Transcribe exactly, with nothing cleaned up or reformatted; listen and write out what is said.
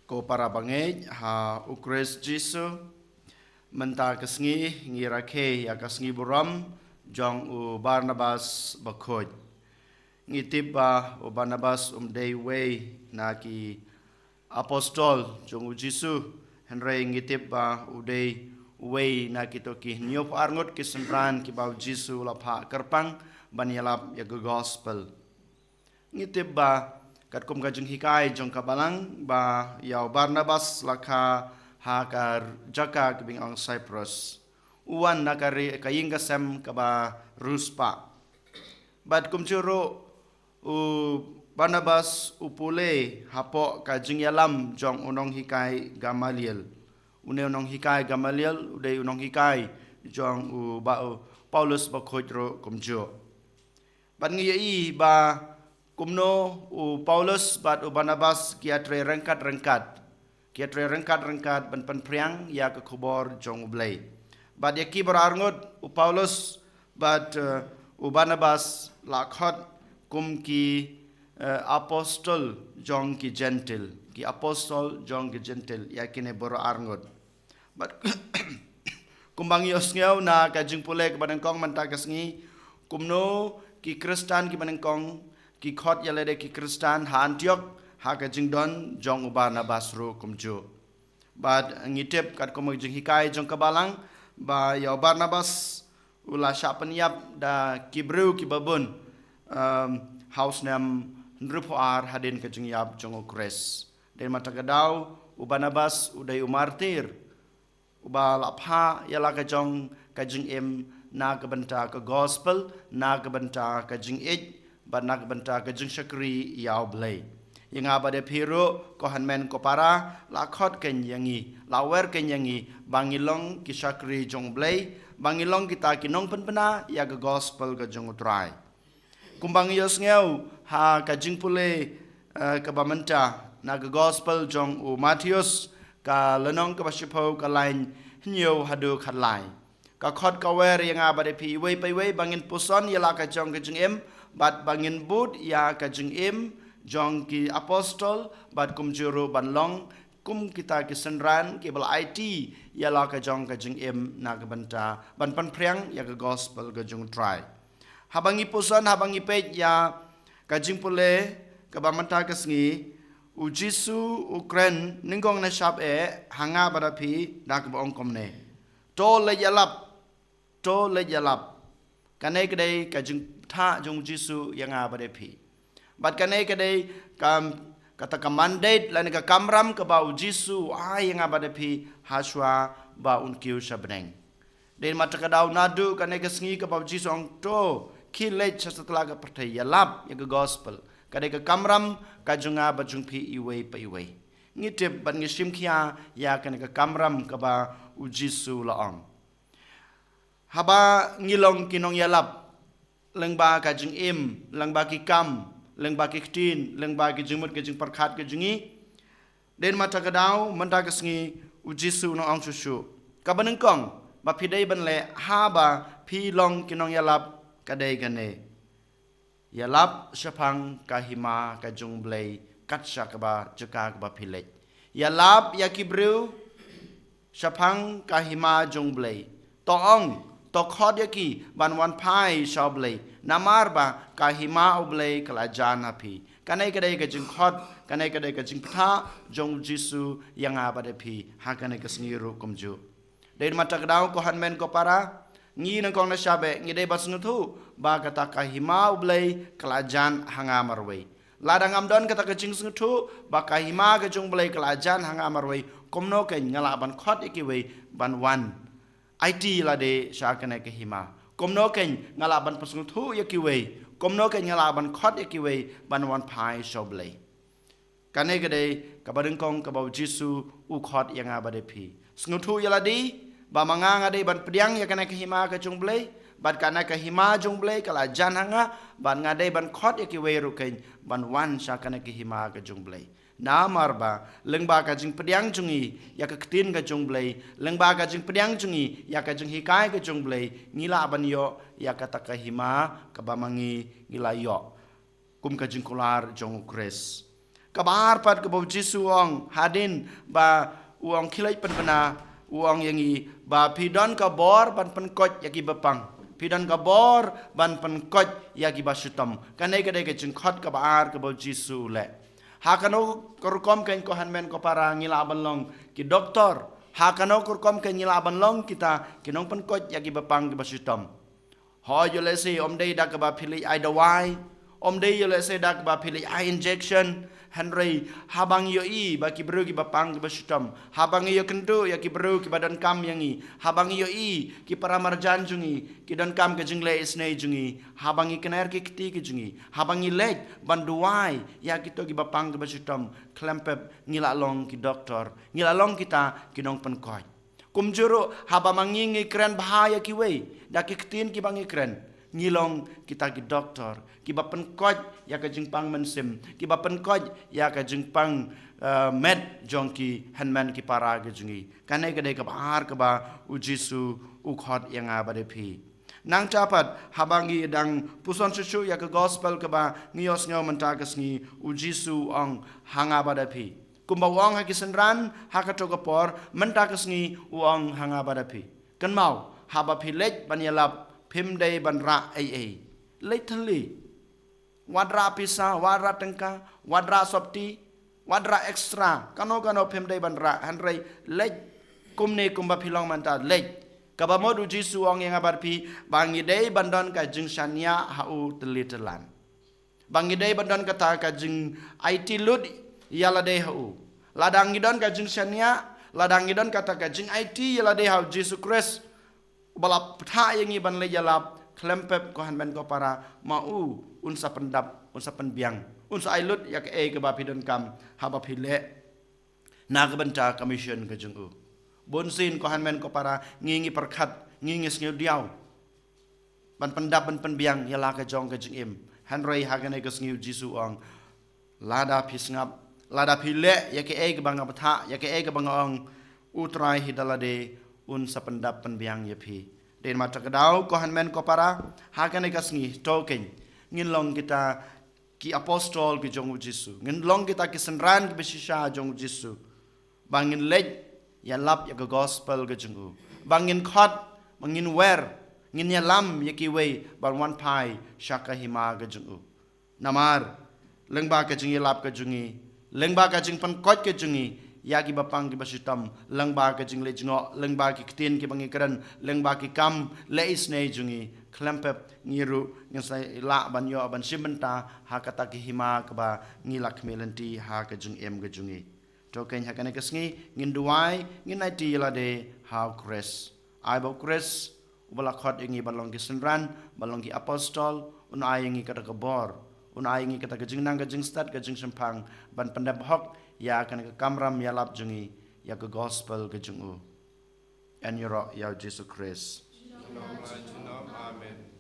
Ko para bangeit ha u Khrist Jisu, mynta ka sngi ngi rakhe ïa ka sngi burom jong u Barnabas Bakhuid. Ngi tip ba u Barnabas um dei uwei na ki apostol jong u Jisu, hynrei ngi tip ba u dei uwei na kito ki hynñiewphew ar ngut ki synran kiba u Jisu u la phah kyrpang ban ïalap ïa ka gospel. Ngi tip ba katkum ka jinghikai jong ka balang ba ïa u Barnabas la kha ha ka jaka kaba ong Cyprus. U wan na ka ri, ka ïing ka sem kaba riewspah. Bad kumjuh ruh u Barnabas u pule hapoh ka jingïalam jong u nonghikai Gamaliel. Une u nonghikai Gamaliel u dei u nonghikai jong u ba u Paulus Bakhuid ruh kumjuh. Bad ngi ïohi ba kumno u Paulus bad u Barnabas ki ïatrei ryngkat ryngkat. Ki ïatrei ryngkat ryngkat ban pynphriang ïa ka khubor jong u Blei. Bad ïa ki baroh arngut u Paulus bad, eh, u Barnabas la khot kum ki, eh, apostol jong ki Jentil. Ki apostol jong ki Jentil ïa kine baroh arngut. Bad kumba ngi ïohsngew na ka jingpule kaba nyngkong mynta ka sngi, kumno ki Khristan kiba nyngkong ki khot ïa lade ki Khristan ha Antiok ha ka jingdon jong u Barnabas ruh kumjuh. Bad ngi tip katkum ka jinghikai jong ka balang ba ïa u Barnabas u la shah pynïap da ki briew kiba bun, um, ha u snem hynriewphew ar hadien ka jingïap jong u Khrist. Dei namar kata ka daw u Barnabas u dei u martir uba la phah ïa la ka jong ka jingim na ka bynta ka gospel, na ka bynta ka jingïeit bad na ka bynta ka jingshakri ïa u Blei. Ïa nga bad ïa phi ruh ko hynmen ko para, la khot kein ïa ngi, la wer kein ïa ngi ba ngi long ki shakri jong u Blei, ba ngi long kita ki nongpynbna ïa ka gospel ka jong u Trai. Kumba ngi ïohsngew ha ka jingpule, eh, kaba mynta na ka gospel jong u Mathaios, ka lynnong kaba shiphew, ka lain hynñiew haduh khatlai. Ka khot ka wer ïa nga bad ïa phi iwei pa iwei ba ngin puson ïa la ka jong ka jingim bad ba ngin bud ïa ka jingim jong ki apostol bad kumjuh ruh ban long kum kita ki synran kiba la aiti ïa la ka jong ka jingim na ka bynta ban pynphriang ïa ka gospel ka jong u Trai. Haba ngi puson, haba ngi peit ïa ka jingpule kaba mynta ka sngi, u Jisu u kren nyngkong na shap eh ha nga bad ha phi da kaba ong kumne: To leit ïalap, to leit ïalap. Kane ka dei ka jingthah jong u Jisu ïa nga bad ïa phi. Bad kane ka dei ka, kata ka mandate lane ka kamram kaba u Jisu u ai ïa nga bad ïa phi hashwa ba un kiew sha bneng. Dei namar kata ka daw naduh kane ka sngi kaba u Jisu u ong to khie leit sha satlak ka pyrthei, ïalap ïa ka gospel. Ka dei ka kamram ka jong nga bad jong phi iwei pa iwei. Ngi tip bad ngi shim khia ïa kane ka kamram kaba u Jisu u la ong. Haba ngi long ki nongïalap lyngba ka jingim, lyngba ki kam, lyngba ki ktien, lyngba ki jingmut ki jingpyrkhat ki jong ngi, dei namar kata ka daw mynta ka sngi u Jisu u nang ong shuh shuh. Kaba nyngkong ba phi dei ban leh haba phi long ki nongïalap ka dei kane: Ïalap shaphang ka hima ka jong u Blei kat sha kaba jaka kaba phi leit. Ïalap ïa ki briew shaphang ka hima jong u Blei. To ong, to khot ïa ki ban wan phai sha u Blei. Namar ba ka hima u Blei ka la jan ha phi. Kane ka dei ka jingkhot, kane ka dei ka jingpyrta jong u Jisu ïa nga bad ïa phi ha kane ka sngi ruh kumjuh. Dei namar kata ka daw ko hynmen ko para, ngi nyngkong na shap eh ngi dei ban sngewthuh ba kata ka hima u Blei ka la jan ha nga marwei. Lada ngam don kata ka jingsngewthuh ba ka hima ka jong u Blei ka la jan ha nga marwei, kumno kein nga lah ban khot ïa kiwei ban wan aiti lade sha kane ka hima? Kumno kein nga lah ban pynsngewthuh ïa kiwei? Kumno kein nga lah ban khot ïa kiwei ban wan phai sha u Blei? Kane ka dei kaba nyngkong kaba u Jisu u khot ïa nga bad ïa phi. Sngewthuh ïa lade ba ma nga nga dei ban pdiang ïa kane ka hima ka jong u Blei, bad kane ka hima jong u Blei ka la jan ha nga, bad nga dei ban khot ïa kiwei ruh kein ban wan sha kane ka hima ka jong u Blei. Namar ba lyngba ka jingpdiang jong ngi ïa ka ktien ka jong u Blei, lyngba ka jingpdiang jong ngi ïa ka jinghikai ka jong u Blei, ngi lah ban ïoh ïa kata ka hima kaba ma ngi ngi la ïoh kum ka jingkular jong u Khrist. Kaba ar pat kaba u Jisu u ong hadien ba u ong khie leit pynbna, u ong ïa ngi ba phi don ka bor ban pynkoit ïa ki bapang. Phi don ka bor ban pynkoit ïa ki bashitom. Kane ka dei ka jingkhot kaba ar kaba u Jisu u leh. Ha kano ka rukom kein ko hynmen ko para ngi lah ban long ki doktor. Ha kano ka rukom kein ngi lah ban long kita ki nongpynkoit ïa ki bapang ki bashitom. Hooid ïoh lehse ym dei da kaba phi leit ai dawai. Ym dei ïoh lehse da kaba phi leit ai injection. Hynrei haba ngi ïohi ba ki briew ki bapang ki bashitom, haba ngi ïakynduh ïa ki briew kiba donkam ïa ngi, haba ngi ïohi ki para marjan jong ngi ki donkam ka jingleh isynei jong ngi, haba ngi kner ki kti ki jong ngi, haba ngi leit ban duwai ïa kito ki bapang ki bashitom, khlem pep ngi lah long ki doktor, ngi lah long kita ki nongpynkoit. Kumjuh ruh haba ma ngi ngi kren bha ïa kiwei da ki ktien kiba ngi kren, ngi long kita ki doktor kiba pynkoit ïa ka jingpang mynsiem, kiba pynkoit ïa ka jingpang, eh, met jong ki hynmen ki para ki jong ngi. Kane ka dei kaba ar kaba u Jisu u khot ïa nga bad ïa phi. Nangta pat haba ngi dang puson shuh shuh ïa ka gospel kaba ngi ïohsngew mynta ka sngi, u Jisu u ong ha nga bad ïa phi. Kumba u ong ha ki synran ha kato ka por, mynta ka sngi u ong ha nga bad ïa phi. Kynmaw, haba phi leit ban ïalap, phim dei ban rah ei ei. Leit thylli. Wat rah pisa, wat rah tyngka, wat rah sopti, wat rah extra. Kano kano phim dei ban rah, hynrei leit kumne kumba phi long mynta, leit. Kaba mut u Jisu u ong ïa nga bad phi ba ngi dei ban don ka jingshaniah ha u tylli tyllan. Ba ngi dei ban don kata ka jingaiti lut ïa lade ha u. Lada ngi don ka jingshaniah, lada ngi don kata ka jingaiti ïa lade ha u Jisu Khrist, uba la pynthah ïa ngi ban leit ïalap, khlem pep ko hynmen ko para, ma u un sa pyndap, un sa pynbiang, un sa ai lut ïa kaei kaba phi donkam haba phi leh na ka bynta ka mission ka jong u. Bunsien ko hynmen ko para, ngi ngi pyrkhat, ngi ngi sngewdiaw ban pyndap ban pynbiang ïa la ka jong ka jingim. Hynrei ha kane ka sngi u Jisu u ong, lada phi sngap, lada phi leh ïa kaei kaba nga pynthah, ïa kaei kaba nga ong, u Trai hi da lade un sa pyndap pynbiang ïa phi. Dei namar kata ka daw ko hynmen ko para, ha kane ka sngi to kein ngin long kita ki apostol ki jong u Jisu. Ngin long kita ki synran kiba shisha jong u Jisu. Ba ngin leit ïalap ïa ka gospel ka jong u. Ba ngin khot, ba ngin wer, ngin ïalam ïa kiwei ban wan phai sha ka hima ka jong u. Namar lyngba ka jingïalap ka jong ngi, lyngba ka jingpynkoit ka jong ngi ïa kiba pang kiba shitom, lyngba ka jingleh jngoh, lyngba ki ktien kiba ngi kren, lyngba ki kam leh isynei jong ngi, khlem pep ngi ruh ngin sa lah ban ïoh ban shim bynta ha kata ka hima kaba ngi la khmih lynti ha ka jingim ka jong ngi. To kein ha kane ka sngi ngin duwai, ngin aiti ïa lade ha u Khrist. Ai ba u Khrist uba la khot ïa ngi ban long ki synran, ban long ki apostol, un ai ïa ngi kata ka bor, un ai ïa ngi kata ka jingnang, ka jingstad, ka jingshemphang ban pyndep hok ïa kane ka kamram ïalap jong ngi ïa ka gospel ka jong u. Yn ïaroh ïa u Jisu Khrist. Junom la junom. Amen.